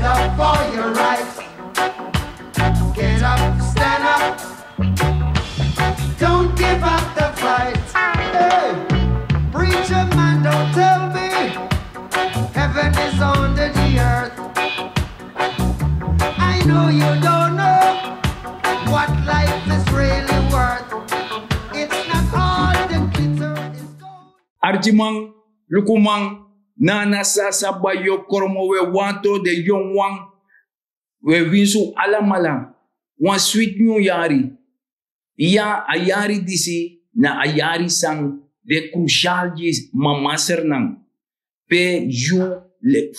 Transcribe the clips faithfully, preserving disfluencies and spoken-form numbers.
Up for your right. Get up, stand up. Don't give up the fight. Hey, preacher man, don't tell me heaven is under the earth. I know you don't know what life is really worth. It's not all the glitter is gold. Arkiman, lukuman, na a na sasa bai yu o kromo, we wantu den yongu wan, we winsi un alamala wan switi nyun yari. Ya, a yari disi na a yari san de krusial gi mama Sranan. Pe yu,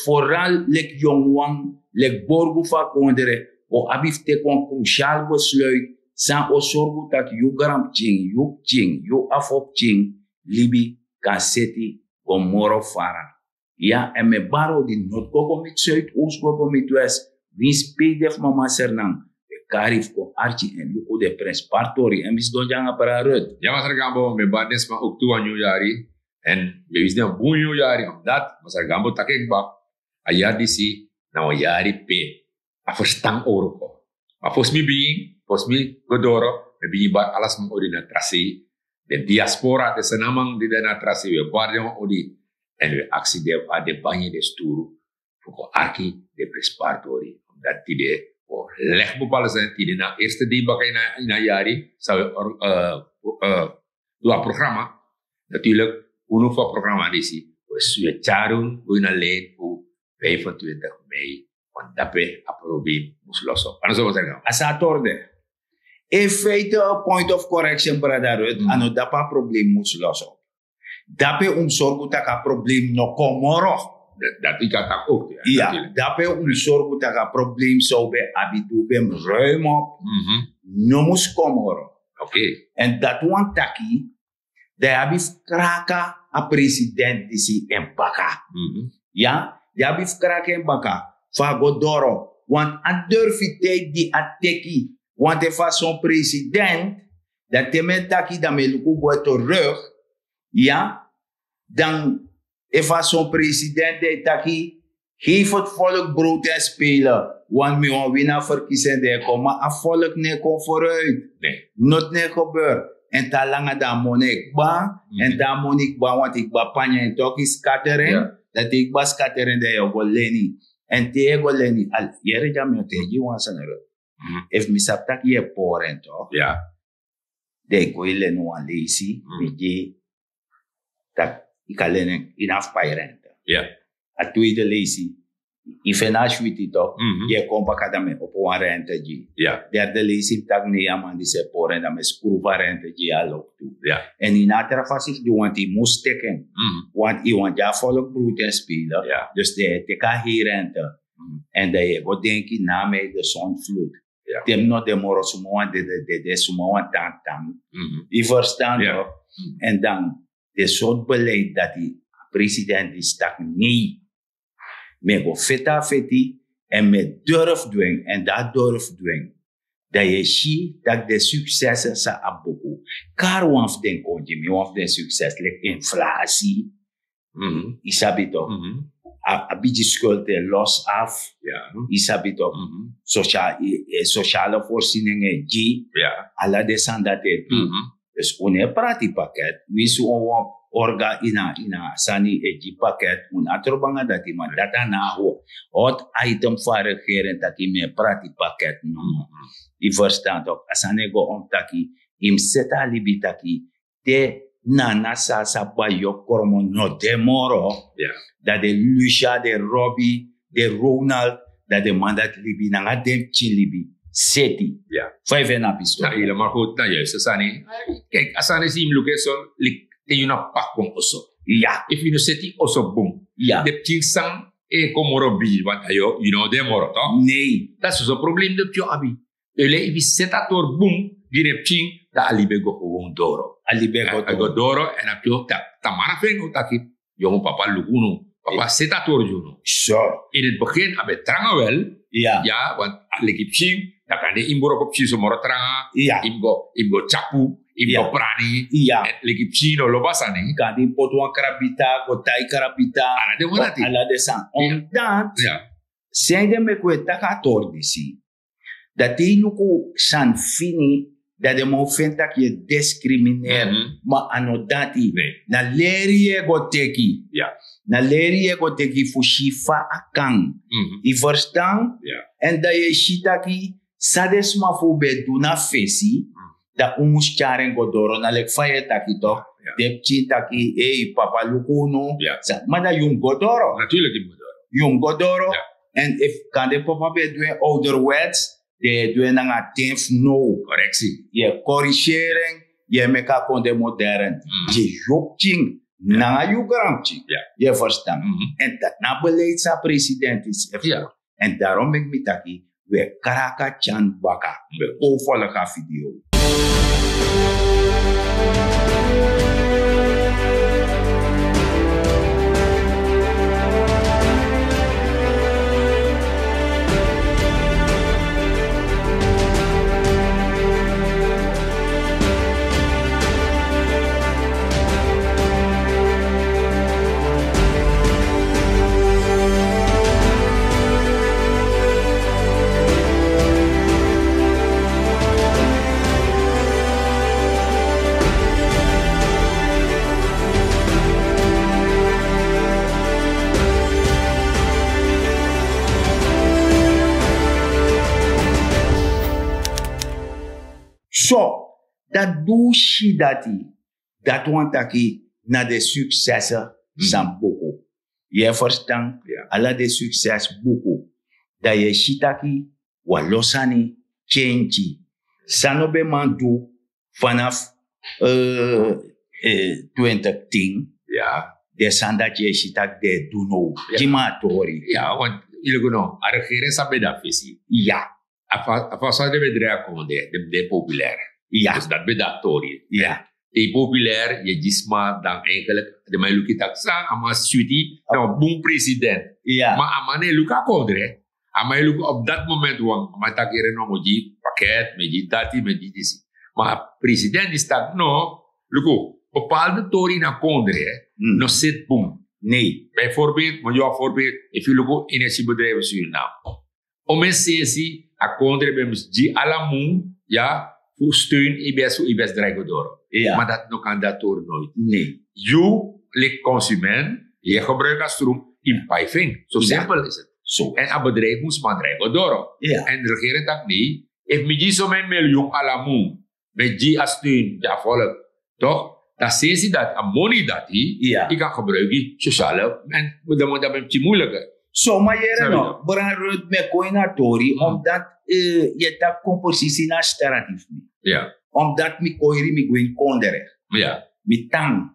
foral leki yongu wan, leki borgu fu a kondre, o abi fu teki wan krusial besluit san o sorgu taki yu granpikin, yu pikin, yu afo pikin libi kan seti go moro fara. Ya, èn mi e bari odi, no go go miti Zuidoost, go go miti West. Winsi pe yu de fu mama Sranan, e kari fu kon arki èn luku den prenspari tori. Èn mi sidon dya nanga Brada Ruth. Ya, Masra Gambo, mi e bari den sma ook tu wan nyun yari. Èn mi e winsi den bun nyun yari, omdat Masra Gambo taki en kba, a yari disi na wan yari pe a ferstan owru kon. Ma fosi mi bigin, fosi mi go doro, mi bigin bari ala sma odi na tra sei. Den diaspora, den Sranan man di de na tra sei, wi e bari den wan odi. Èn wi e aksi den fu a den banya den sturu fu kon arki den prenspari tori. Dati tide wi o legi bepaalde sani, tide na eerste dei baka ini a, ini a yari san wi e or-, eh, eh, du a programa. Natuurlijk, unu fu a programa disi, wi e tyari un go ini a lijn fu vijfentwintig mei, want dape a probleem mus los op. A no so wi o sani. A sa a tori de. In feite, a point of correction, Brada Ruth, a no dape a probleem mus los op. Dape un mus sorgu tak' a probleem no kon moro. Dati kan taki ook, ya. Ya, dape un mus sorgu tak' a probleem san un ben abi, di un ben mus ruim op, no mus kon moro. Oké. Èn dati wani taki, dan yu abi fu kraki a president disi en baka. Ya, yu abi fu kraki en baka fu a go doro. Want a durfiteit di a teki, want efu a son president, dan te mi e taki, dan mi e luku go terug. Ya, dan efu a son president di e taki, geef het volk brood en spelen, want mi wani wini a verkiezing di e kon, ma a volk no e kon vooruit. Noti no e gebeur. Èn te a langa dan a moni e kba, èn te a moni kba, want yu kba panya en toki, scattering. Dan te yu kba scattering, dan yu o go leni. Èn te yu e go leni, al yere dya mi o taigi yu wan sani. Efu mi sabi tak' yu e pori en, tok', dan yu go yu leni wan leisi, mi gi yu tak' yu kan leni en, yu no abi fu pai rente. A tweede leisi, yu feni a switi, tok', yu e kon baka, dan mi e opo wan rente gi yu. Derde leisi, mi taki ne, yu a man disi e pori en, dan mi e skrufu a rente gi yu a loktu. Èn yu no abi tra fasi fu du, want yu mus teki en. Want yu wani gi a volk brood en spelen. Dus dan yu e teki a hei rente. Èn dan yu e go denki na mi e de zondvloed. Te mi no de moro, suma wan dede, dede, suma wan tan tan. Yu ferstan, tok'? Èn dan den sortu beleid dati a president disi taki nei, mi e go feti a feti, èn mi e durf du en, èn dan a durf du en. Dan yu e si tak' den succes san a buku. Kari wan fu den kon gi mi, wan fu den succes, leki inflasi. Yu sabi, tok'? A, a bigi skuld e los af. Yu sabi, tok'? Socia-, e, e sociale voorziening e gi. Ala den sani dati e du. Dus un no e prati paket. Winsi un wan orga ini a, ini a sani e gi paket, un no abi trobi nanga dati, ma dati a na a hot item fu a regering, taki mi e prati paket nomo. Yu ferstan, tok'? A sani e go om taki yu mus seti a libi taki te Nana Sasa Bayo Kromo no de moro, dan den Lucia, den Robbie, den Ronald, dan den man dati libi nanga den pikin libi seti. Fa yu feni a pisi? Na helemaal goed, na juist a sani. Kijk, a sani san yu mus luku en so, leki te yu na p'pa kon oso. Efu yu no seti oso bun, den pikin san e kon moro bigi, want a yu, yu no de moro, tok'? Nei. Dati soso problem den pikin abi. Efu yu seti a tori bun gi den pikin, dan a libi e go gewoon doro. A libi e go doro. Èn a pikin o taki, tamara fu en o taki, yongu papa, luku unu. Papa seti a tori gi unu. So, in het begin a ben tranga wel. Ya, want a leki pikin, dan kande yu mus wroko pikin so moro tranga. Yu mus go, yu mus go tyapu, yu mus go prani. Èn leki pikin no lobi a sani. Kande yu mus poti wan krabita, go tai krabita. Ala den wan dati. Ala den sani. Omdat Sanede meki un e taki a tori disi? Dan te yu luku sani fini, dan den man o feni tak' yu e diskrimineer. Ma a no dati. Na leri yu e go teki. Na leri yu e go teki fu si fa a kan. Yu ferstan? Èn dan yu e si taki san den sma fu un ben du na fesi, dan un mus tyari en go doro. Na leki fa yu e taki tok', den pikin taki, ei papa, luku unu. Ma dan yu mus go doro. Yu mus go doro. Èn efu kande papa ben e du en ouderwets, den e du en nanga ten fu now. Koreksi. Yu e koriseri en, yu e meki a kondre modern. Yu e yobi pikin nanga yu granpikin. Yu e ferstan? Èn dati na a beleid san a presidenti e furu. Èn darom meki mi taki, wi e kraka tyan baka. Wi e kon folga video. So, dati di un si dati, dati wani taki na den suksesi san buku. Yu e ferstan? Ala den suksesi buku. Dan yu e si taki wan lo sani kenki. San no ben man du fanafu twentik tin, den sani dati yu e si tak' den e du now. Gi mi a tori. Ya, want yu luku no, a regering san ben de na fesi. Ya. A fa san den ben drai a kondre, den ben de populair. Ya. Dus dati ben de a tori. Ya. Te yu populair, yu e gi sma, dan eigenlijk den man e luku yu tak' san a man switi, na wan bun president. Ma a man no e luku a kondre. A man e luku op dati moment wan, a man taki, here no, mi o gi paket, mi e gi dati, mi e gi disi. Ma a president disi taki no, luku, bepaalde tori na kondre no seti bun. Bijvoorbeeld, mi o gi wan voorbeeld, efu yu luku energiebedrijf Suriname. Omeni sensi a kondre ben mus gi ala mun, ya, fu steun EBS, fu EBS drai go doro. Ma dati no kan de a tori noiti. Yu leki consument, yu e gebruik a stroom, yu mus pai fu en. So simpel is het. Èn a bedrijf mus man drai go doro. Èn regering taki nei, efu mi gi someni miljoen ala mun, mi e gi a steun gi a volk. Toch? Dan sensi dati a moni dati yu kan gebruiki sociale, èn dan ben yu moeilijker. So, ma yere no, bra Ruth, mi e kon ini a tori, omdat yu e taki kon presisi na a strati fu mi. Omdat mi kon heri, mi go ini kondre. Mi tan,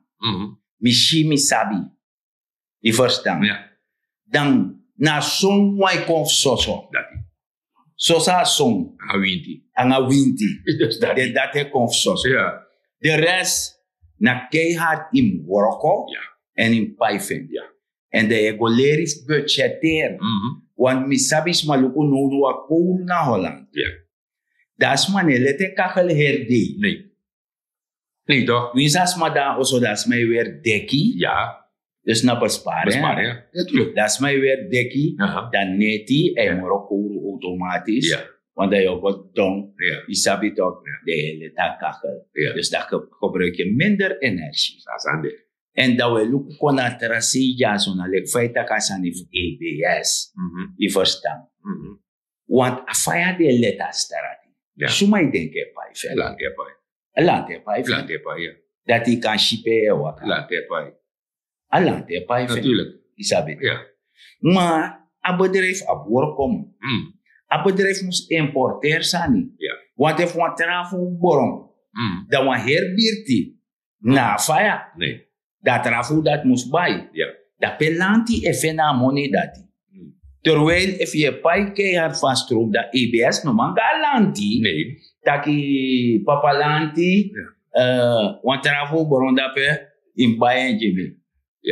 mi si, mi sabi. Yu ferstan? Dan na a son wan e kon fu soso. Soso a son. Nanga winti. Nanga winti. Den dati e kon fu soso. De rest na keihard yu mus wroko èn yu mus pai fu en. Èn dan yu e go leri fu budgeteri. Want mi sabi sma, luku now, now a kowru na Holland. Dan a sma no e leti en kagel heri dei. Winsi a sma de na oso, dan a sma e weri deki. Dus na bespari. Dan a sma e weri deki, dan neti, èn moro kowru automatis. Want dan yu o go don, yu sabi tok', dan yu e leti a kagel. Dus dan gebruiki yu minder energie. Èn dan wi e luku kon na a tra sei dyaso, na leki fa yu taki a sani fu EBS. Yu ferstan? Want a faya di e leti a strati, suma yu denki e pai fu en? Lanti e pai. Lanti e pai fu en. Dati yu kan si pe yu e waka. Lanti e pai. A lanti e pai fu en. Yu sabi? Ma a bedrijf abi workomu. A bedrijf mus importeri sani. Want efu wan tra fu un bron, dan wan heri birti na a faya. Dan a tra fu un dati mus bai. Dan pe lanti e feni a moni dati? Terwijl efu yu e pai keihard fu a stroom, dan EBS no man go na lanti taki papa lanti, wan tra fu un bron dape, yu mus bai en gi mi.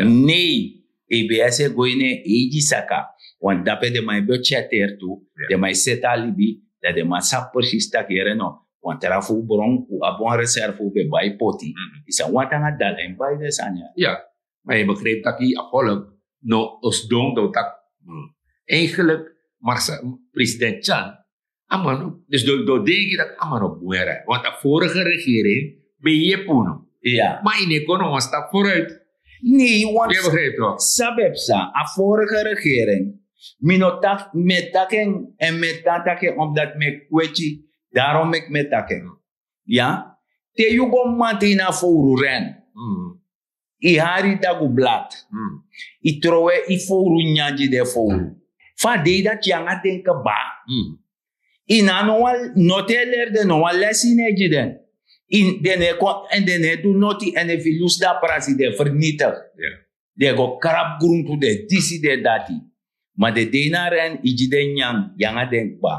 Nei, EBS e go ini en eigi saka. Want dape den man e budgeteri tu, den man e seti a libi, dan den man sabi presisi taki, here no, wan tra fu un bron, un abi wan reserve, un ben bai poti. Yu sabi, want nanga dala yu mus bai den sani ya. Ma yu begrijp taki a volk no o sidon dan un taki, hmm, eigenlijk Maar sa- president Chan, a man no- dus do do denki dat a man no bun yere, want a vorige regering ben yepi unu. Ya. Maar in ekono wan stap vooruit. Nee, want Je begrijpt toch? Sabi psa, a vorige regering, mi no tak mi e taki en, en mi e tan taki en omdat mi e kweti, daarom meki mi e taki en. Ya. Te yu go manti na fowru ren, Mm, i hari dagu blad, mm, i trowe i fowru nyan gi den fowru. Fa a dei dati yu nanga den kba. mm. I na no wan noti e leri den, no wan lesi i no e gi den. I- den no e kon en den no e du noti, en efu i lusu dan a prasi den fernitig. Ya. Den go krabu gruntu, den disi den dati. Ma den dei na ren i gi den nyan, yu nanga den kba.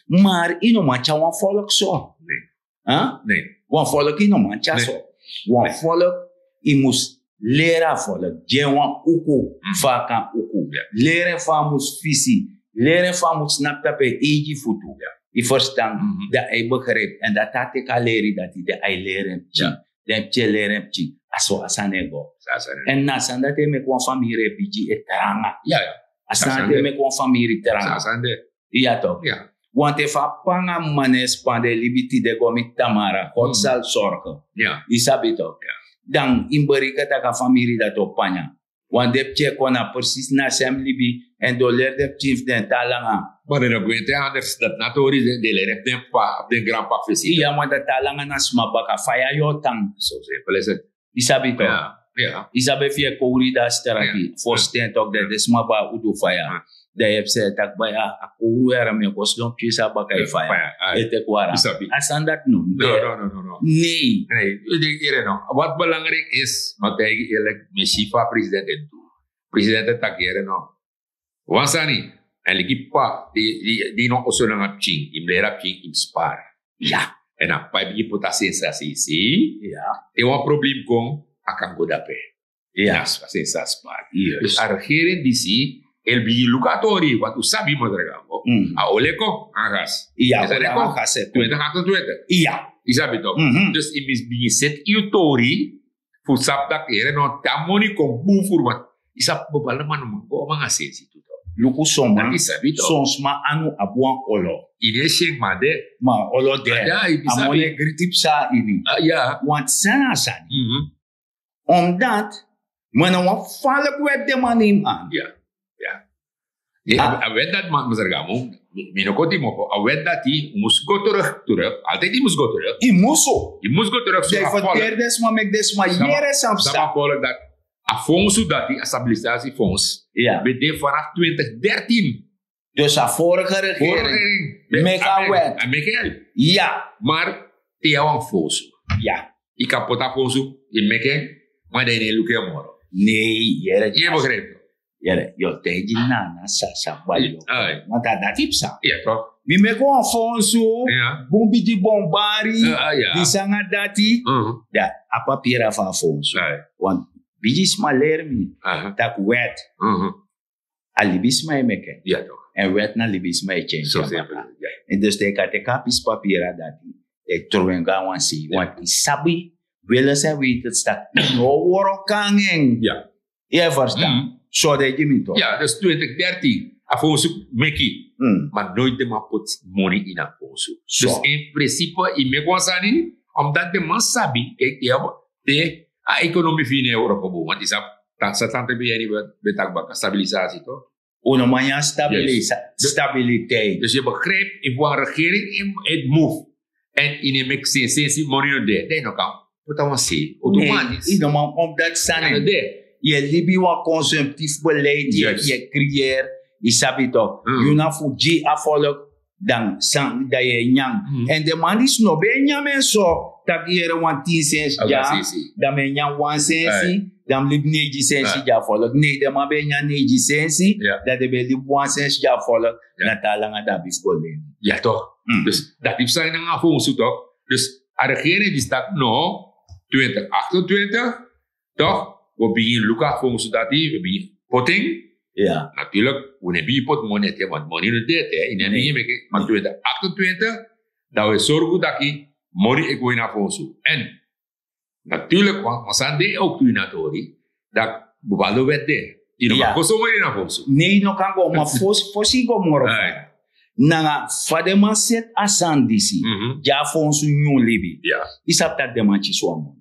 Mar i no man tyari wan folk so. Nee. Huh? Nee. Wan folk i no man tyari Nee. So. Wan Nee. Folk, i mus leri a folk, gi en wan uku, fa a kan uku. Ya. Leri en fa a mus fisi, leri en fa a mus snapu tapu en eigi futu. I ferstan? Dan a e begripi, èn dati a teki a leri dati den a e leri en pikin. Den pikin e leri en pikin. A so a sani e go. Èn na a sani dati e meki wan famiri e bigi e tranga. A sani dati e meki wan famiri tranga. Iya tok. Want efu a panga mama no e span den libi tide go miti tamara, God sal sorge. I sabi tok. Dan i mus bereken tak' a famiri dati o panya. Want den pikin e kon na presis na sem libi, èn den o leri den pikin fu den tan langa. Ma den no gwe ete anders, dati na tori den leri fu den p'pa fu den granp'pa fu esi. Iya, ma dati tan langa na sma baka, fa yu o tan. So simpel isi. I sabi tok. I sabi efu yu e kowri dan a strati fosten tok, dan den sma bai udu faya. Dan yu e psa taki bai a kowru yara mi e go sidon pikin sa baka e faya. E teki wara. A sani dati no mus de. Nei. Wat belangrijk is, ma taigi eerlijk, mi si fa president e du. President e taki here no. Wan sani, èn leki p'pa di no oso nanga pikin, i mus leri a pikin i mus spari. Èn a p'pa e bigin poti a sensi a sei sei. Te wan problem kon, a kan go dape. A sensi a spari. Dus a regering disi e bigin luku a tori, want un sabi masra Gambo, a oli e kon nanga gas. Gas e kon. Twintig achtentwintig. I sabi tok. Dus i mus bigin seti yu tori fu sabi tak' here no, te a moni kon bun furu, want i sabi bepaalde man no man go nanga sensi tu tok. Luku son man, son sma anu abi wan olo. I no e si en, ma a de. Ma a olo de. A moni e griti psa ini. Want san na a sani? Omdat mi na wan faliki wet den man neem aan. A wet dati, masra Gambo, mi no koti mofo, a wet dati mus go terug, terug. Altijd i mus go terug. I mus. I mus go terug. So a volk, den sma meki den sma yere san psa. A volk dati, a fondsu dati, a stabilisatiefonds, ben de vanaf twintig dertien. Dus a vorige regering meki a wet. A meki en. Ya. Maar te yu abi wan fondsu, ya, i kan poti a fondsu, i meki en, ma dan i no e luku en moro. Nei, yere. Yu e begrijp? Yere, yu o taigi nana sasa bai yu. Want a dati psa. Mi meki wan fondsu, bun bigi bombari, disi nanga dati. Dan a papira fu a fondsu. Want bigi sma leri mi tak' wet, a libisma e meki en. Èn wet na libisma e kenki en baka. Èn dus te yu kan teki a pisi papira dati, e tron en go na wan sei, want i sabi, wilens èn wetens tak' i no o wroko nanga en. Yu e ferstan? So den e gi mi tok. Ya, dus twintig dertien a fondsu meki. Ma noiti den man poti moni ini a fondsu. Dus in principe i meki wan sani, omdat den man sabi, kijk, te a ekonomi fu yu no e wroko bun, want i sabi, san tante ben yeni ben taki baka, stabilisatie tok. Un no man nyan stabiliteit. Dus yu begrijp, efu wan regering e move èn i no e meki sensi, sensi, moni no de, dan i no kan poti na wan sei automatisch. I no man, omdat sani yu e libi wan consumptief beleid, yu e creëer, i sabi tok. Yu na fu gi a volk dan san dan yu e nyan. Èn den man disi no ben e nyan en so, tak' yere, wan tin sensi dya, dan mi e nyan wan sensi, dan mi libi neigi sensi dya volk. Nei, den man ben e nyan neigi sensi, dan den ben e libi wan sensi dya volk. Na tan langa dan a bisi go leni. Ya tok. Dus dati psa nanga a fondsu tok. Dus a regering disi taki no, twintig achtentwintig, tok, wi o bigin luku a fondsu dati, wi o bigin poti en. Natuurlik, wi no e bigin poti moni ete, want moni no de ete, i no e bigin meki, ma twintig achtentwintig, dan wi e sorgu taki moni e go ini a fondsu. Èn natuurlik, wan sani de e owktu ini a tori, dati bepaalde wet de. Yu no man go somari na fonsu. Ne yu no kan go, ma fosi fosi yu go moro fara. Nanga fa den man seti a sani disi, gi a fonsu nyun libi. Yu sabi tak' den man kisi wan moni.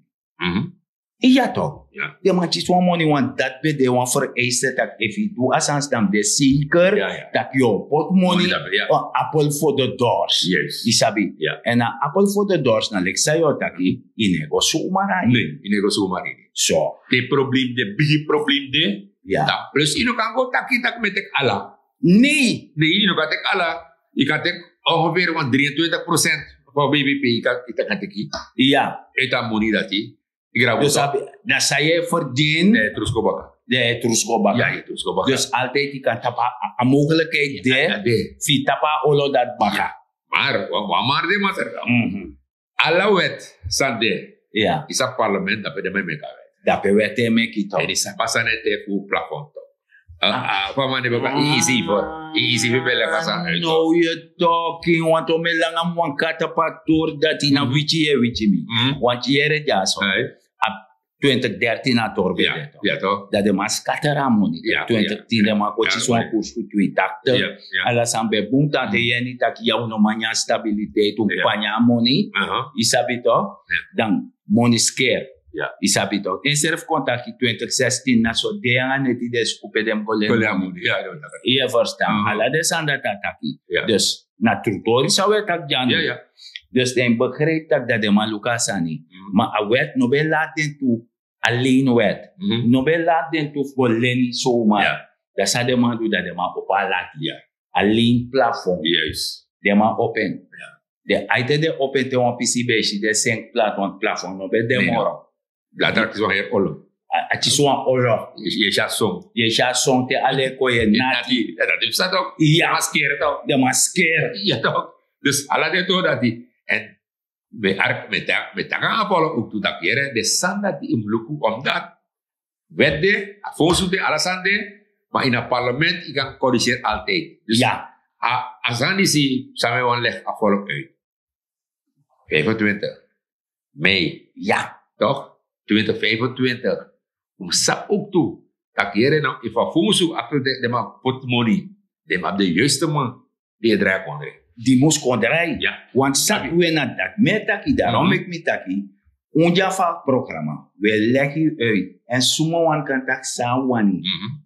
Iya tok. Den man kisi wan moni, want dati ben de wan vereiste tak' efu yu du a sani stam de zeker tak' yu o poti moni. Wan apel for the doors. Yu sabi. Èn a apel for the doors na leki san yu o taki, yu no e go sumari. Yu no e go sumari. So te problem de, bigi problem de. Dan plus yu no kan go taki tak' mi e teki ala. Nei. Nei, yu no kan teki ala. Yu kan teki ongeveer wan dri en twintig procent van B B P, yu kan teki. Iya. Uit a moni dati. Dus abi, na san yu e verdien, den e trusko baka. Den e trusko baka. Dus altijd yu kan tapu a mogelijkheid de fu yu tapu a olo dati baka. Maar wan maar de master. Ala wet san de, yu sabi, parlement, dape den man e meki a wet. Dape wet e meki tok. Èn yu sabi a sani e te fu plafond tok. Fa man de baka, yu isi fu, yu isi fu bele fasa. No, yu e toki wantu mi langa mi wan kata pa tori dati na wiki yu e wiki mi. Want yu yere dyaso, a twintig dertien a tori ben de tok. Dan den man scatter a moni. Twintig tien den man go kisi wan kursu fu twi takti. Ala sani ben bun, tante Yeni taki ya, un no man nyan stabiliteit, un panya a moni. Yu sabi tok. Dan moni sker. Yu sabi tok. Ensrefi kon taki twintig zestien na so de nanga neti den suku pe den go leni a moni. Yu e verstan? Ala den sani dati a taki. Dus na tru tori san un e taki dyanu. Dus den begrijp tak' dati den man luku a sani. Ma a wet no ben lati den tu, a leni wet no ben lati den tu fu go leni somar. Dan san den man du, dan den man opo a lati. A leni plafond. Den man opo en. Den aite den opo en te wan pisi ben e si den senki plat, want plafond no ben de moro. Blada, a kisi wan heri olo. A kisi wan olo. Yu e si a son. Yu e si a son te ala e kon, yu e nati. Dati fu sa tok. Iya. Den man skeri tok. Den man skeri. Iya tok. Dus ala den tori dati. Èn mi e taki, mi e taki nanga a volk ook tu tak' yere, den sani dati yu mus luku, omdat wet de, a fonsu de, ala sani de, ma ini a parlement yu kan corrigeer altijd. Dus a sani disi san mi wani leg a volk uit. Vijfentwintig mei. Ya. Toch? Twintig vijfentwintig. Un sabi ook tu tak' yere, no, efu a fonsu, after den man poti moni, den man abi den juiste man di e drai a kondre. Di mus kon drai. Want sabi wi na dati mi e taki, daarom meki mi taki, un dya fu a programa, wi e legi yu uit. Èn suma wani kan taki san a wani,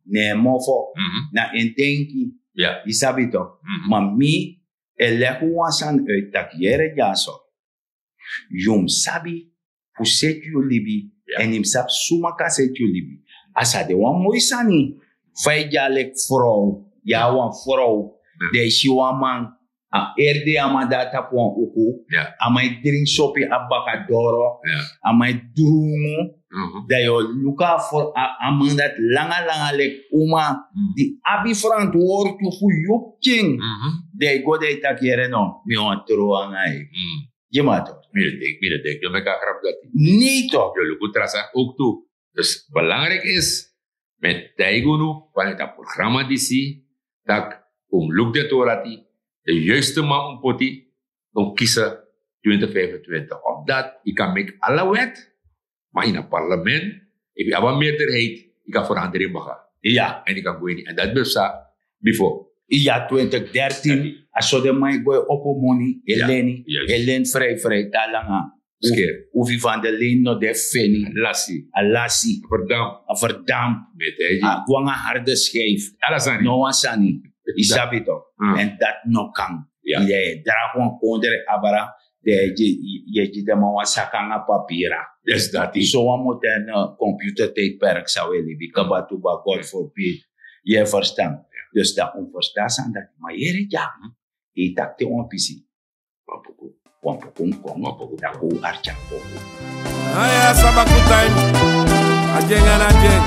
ne en mofo, na en denki. Yu sabi toch? Ma mi e legi wan sani uit tak' yere dyaso. Yu mus sabi fu seti yu libi, èn yu mus sabi suma kan seti yu libi. A sa de wan moi sani fa yu dya leki frow, yu a wan frow, dan yu si wan man, a eri dei a man de na tapu wan uku, a man e dringi sopi a baka doro, a man e drungu, dan yu o luku a man dati langa langa leki uma di abi ferantwortu fu yu pikin. Dan yu go dan yu taki: Yere no, mi wani trow nanga yu. Gi mi a tori. Mi no denki, mi no denki yu o meki a grap dati. Nei toch? Yu o luku tra sani ook tu. Dus belangrijk is, mi e taigi unu vanuit a programa disi, tak' un mus luku den tori dati, den juiste man un poti, un kisi twintig vijfentwintig. Omdat yu kan meki ala wet, ma ini a parlement, efu yu abi a meerderheid, yu kan verandering baka. Iya. Èn yu kan go ini. Èn dati ben psa bifo. Iya, twintig dertien, a so den man e go e opo moni, e leni, e leni fri fri, te a langa. Fu fu van den leni no de feni. A lasi. A lasi. A verdamp. A verdamp. A go nanga harde schijf. Ala sani. No wan sani. Yu sabi toch? Èn dati no kan. Yu e dragi wan kondre abra, dan yu e gi den man wan saka nanga papira. Dati. So wan moderne computertijdperk san wi e libi, kaba tu ba, God forbid. Yu e verstan? Dus dan un verstan a sani dati. Ma yere dya, yu taki te wan pisi. Wan puku, wan puku, wan puku, wan puku. Aya, sabaku time. Adyeng na adyeng.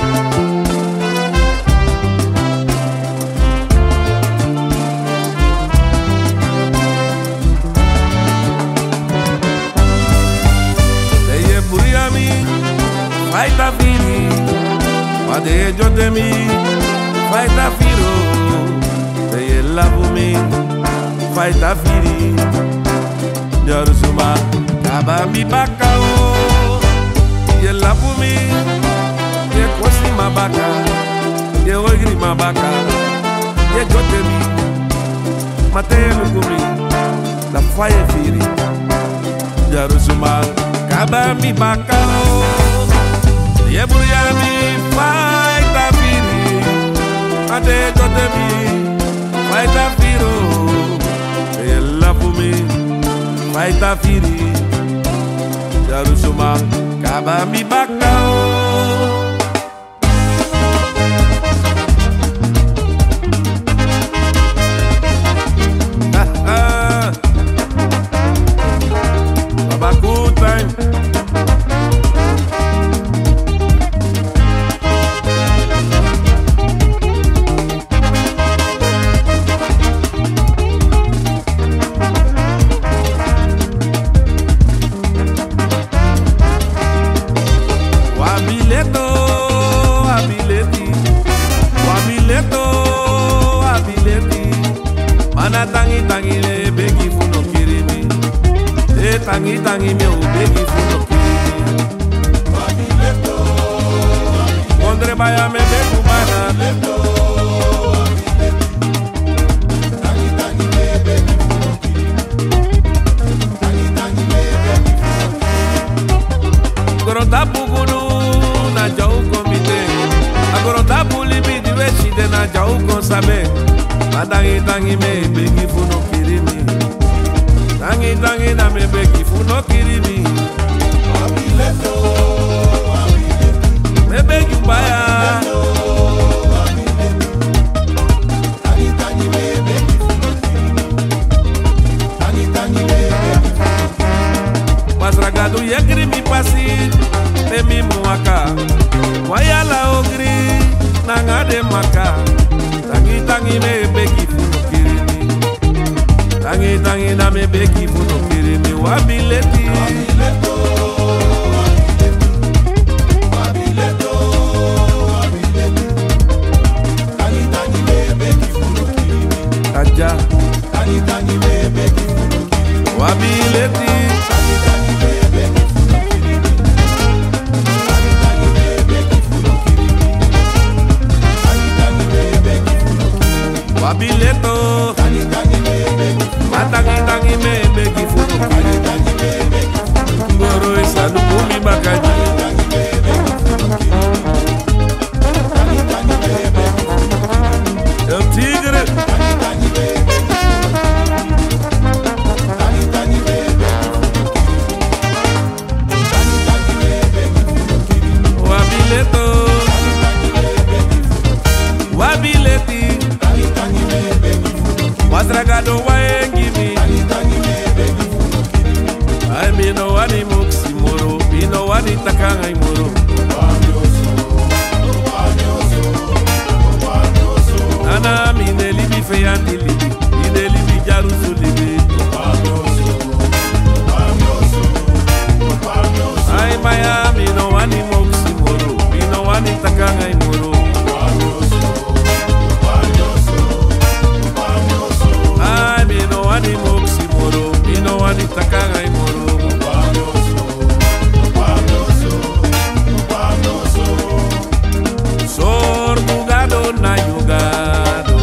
Den yu e buri a mi, fa yu ta firi. Ma den yu e dyote mi, fa yu ta firi o. Den yu e lafu mi, fa yu ta firi. Dyoru suma kaba mi baka o. Yu e lafu mi, yu e kosi mi a baka. Yu e hoi griman baka, yu e kote mi. Ma te yu luku mi, na fa yu e firi. Dyarusu man kaba mi baka o. Yu e bruya mi, fa yu e firi. Ma te yu e kote mi, fa yu e firi o. Te yu e lafu mi, fa yu e firi. Dyarusu man kaba mi baka o. Baba, good time. Wabi leti o, wabi leti. Wabi leti o, wabi leti. Ma na tangi tangi mi e begi fu no kiri mi. E tangi tangi mi o begi fu no kiri mi. Kondre baya mi e begi fu bana. Grontapu gunu na dya u kon miti en. A grontapu libi di we si de na dya u kon sabi en. Ma tangi tangi mi e begi fu no kiri mi. Tangi tangi na mi e begi fu no kiri mi. Mi e begi u baya. Masra Gadu, yekri mi pasi, pe mi mu waka. Wai ala ogri nanga den maka. Tangi tangi mi e begi fu no kiri mi. Tangi tangi na mi e begi fu no kiri mi. Wabi leti. Aja. Wabi leti. Wabi leti o. Ma tangi tangi mi e begi fu no kiri mi. Ngoro e sadu fu mi baka. El Tigre. Wabi leti o. Wabi leti. Masra Gadu, wai en gi mi. Ai, mi no wani moksi moro, mi no wani taki anga yu moro. Nana, mi no e libi feyanti libi, mi no e libi dyarusu libi. Ai, baya, mi no wani moksi moro, mi no wani taki anga yu moro. Ai, mi no wani moksi moro, mi no wani taki anga yu moro. Sortu Gado na yu Gado,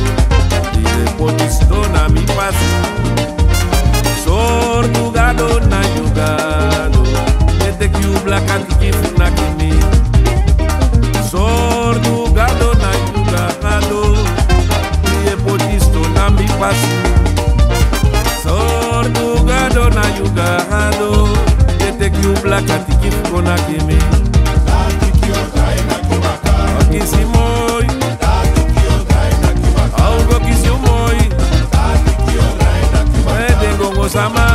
di e poti sidon na mi pasi. Sortu Gado na yu Gado, e teki yu blaka tiki fu naki mi. Sortu Gado na yu Gado, di e poti sidon na mi pasi. Sortu Gado na yu Gado, e teki yu blaka tiki fu kon naki mi. Kisi moi. Au go kisi moi. E den gongo sama.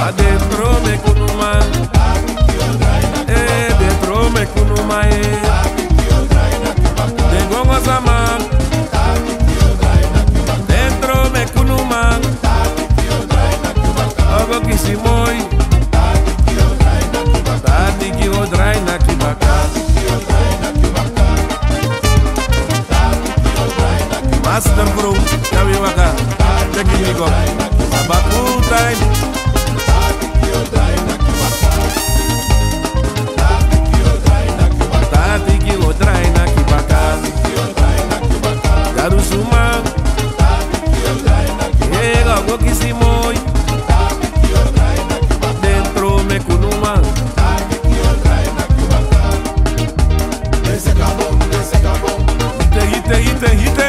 A den tron meki unu man. E den tron meki unu man, e. Den gongo sama. Den tron meki unu man. Au go kisi moi. Tati ki o drai naki baka. Master Bro, ya wi waka. Teki mi go. Baba, full time. Tati ki o drai naki Uma. Ega go kisi moi. Den tro meki unu man. Hite, hite, hite, hite.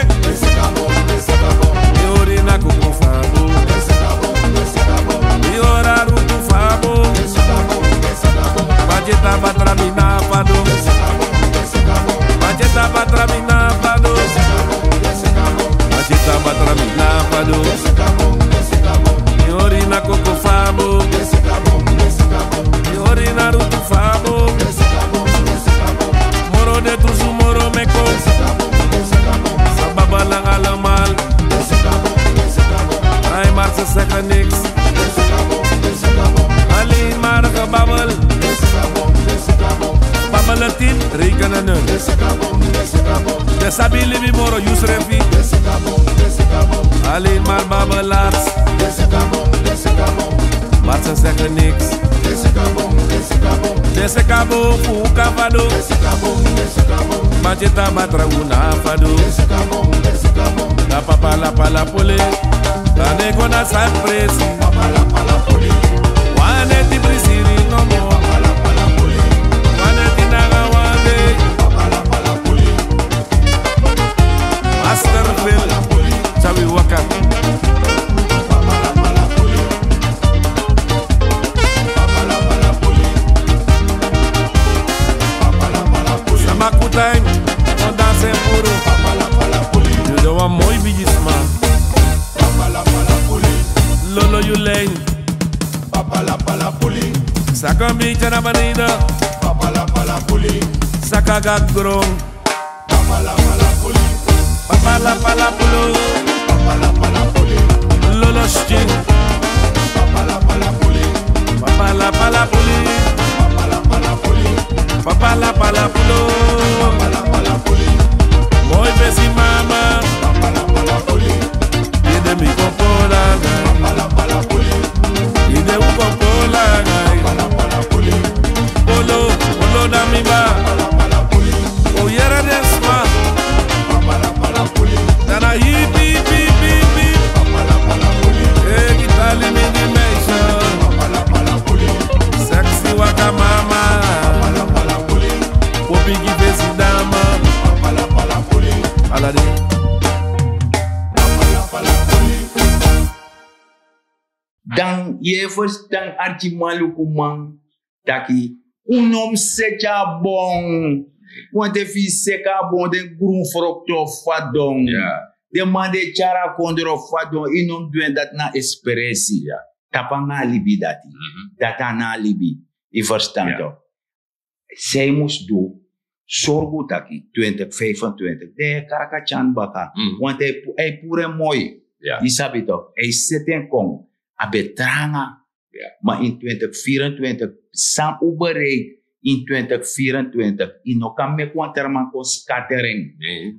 Mi hori na koko fabo. Mi hori a rutu fabo. Bajeta batra mi na fado. Bajeta batra mi na fado. Bajeta batra mi na fado. Mi hori na koko fabo. Mi hori na rutu fabo. Moro de tusu moro meko. Sa babbel allemaal. Ai, maar ze zeggen niks. Alleen maar gebabbel. Babbelen tien, rekenen nul. De sabi libi moro yusrefi. Alleen maar babbelaars. Maar ze zeggen niks. Dese kabo fu kafado. Matita batra una fado. Na papala pala pole. Dane go na san presi. Wane ti prisiri no mo. Wane ti naga wane. Master Phil, Chawi Waka. Sama kutain, no danse puru. Yu de wan moi bigisma. Lolo yu lijn. Saka mi tya na beneden. Saka ga grong. Papala pala pulo. Lolo skin. Papala pala puli. Papala pala pulo. Moi besi mama. Ide mi kopola gai. Ide u kopola gai. Polo, polo da mi ba. O yere den sma. Nana hip, hip, hip, hip, hip. E kitali mi di meisje. Sexy waka mama. Popi gi fesi dama. Alade. Dan yu e ferstan, arkiman, lukuman, taki un no mus seti a bon. Want efu yu seki a bon, den grun froktu o fadon. Den man di e tyari a kondre o fadon. Yu no mus du en, dati na ekspresi. Tapu nanga a libi dati. Dati a na a libi. Yu ferstan tok? San yu mus du, sorgu taki twintig vijfentwintig den e krakatyan baka. Want a e puru en moi. Yu sabi tok, a e seti en kon. A ben tranga. Ma in twintig vierentwintig, san un bereik in twintig vierentwintig, yu no kan meki wan tra man kon skatering.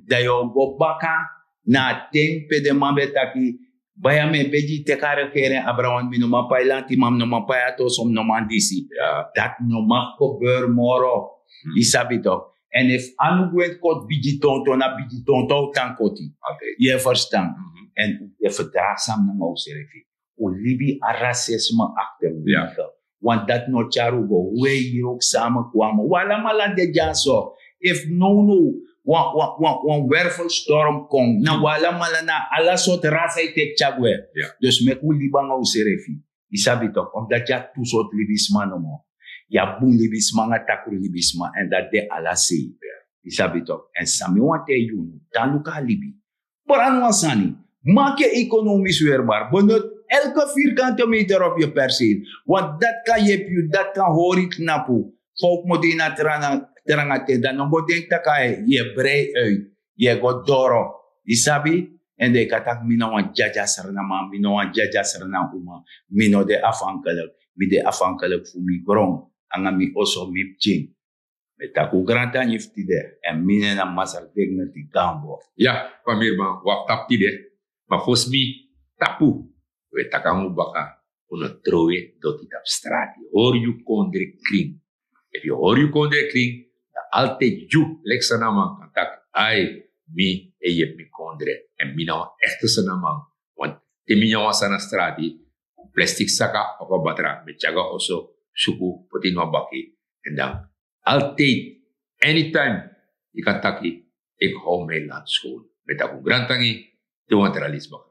Dan yu o go baka na a ten pe den man ben taki, baya mi e begi yu teki a regering, Abraham, mi no man pai lantiman, mi no man pai a toso, mi no man disi. Dati no man gebeur moro. Yu sabi tok? En efu anu gwenti koti bigi tonton, na bigi tonton a o tan koti. Yu e ferstan? En un de ferdragsam nanga unsrefi. Un libi a rasisme akter un wegen. Want dati no tyari un go. Un e hiri un samen kwame. Un alamala de dyaso. Efu nownow wan wervelstorm kon, na un alamala, na ala sortu rasa e teki tyari gwe. Dus meki un libi nanga unsrefi. Yu sabi tok? Omdat yu abi tu sortu libisma nomo. Yu abi bun libisma nanga takru libisma, en dati de ala sei. Yu sabi tok? En san mi wani taigi unu, tan luku a libi. Brani wan sani. Maak je economisch weerbaar. Benut elke vierkante meter op je perceel. Want dat kan yepi yu, dat kan hori knapu. Fa un kmoto ini a tranga, tranga ten, dan no go denki taki yu e brei uit, yu e go doro. Yu sabi? En dan yu kan taki mi na wan dyadya Sranan man, mi na wan dyadya Sranan uma. Mi no de afhankelijk. Mi de afhankelijk fu mi gron, nanga mi oso, mi pikin. Mi e taki un grantangi fu tide, en mi nen na Masra Dignity Gambo. Ya, famiri, man, un abi tapu tide. Ma fosi mi tapu, un e taki nanga un baka, un no trowe doti tapu strati. Hori yu kondre krin. Efu yu hori yu kondre krin, dan altijd yu leki Sranan man kan taki: ai, mi e yepi mi kondre. En mi na wan echte sanaman. Want te mi nyan wan sana strati, plastic saka of a batra, mi tyari go na oso, suku, poti in wan baki. En dan altijd, anytime, yu kan taki, ik hou mijn land schoon. Mi taki un grantangi, te wan tra leisi baka.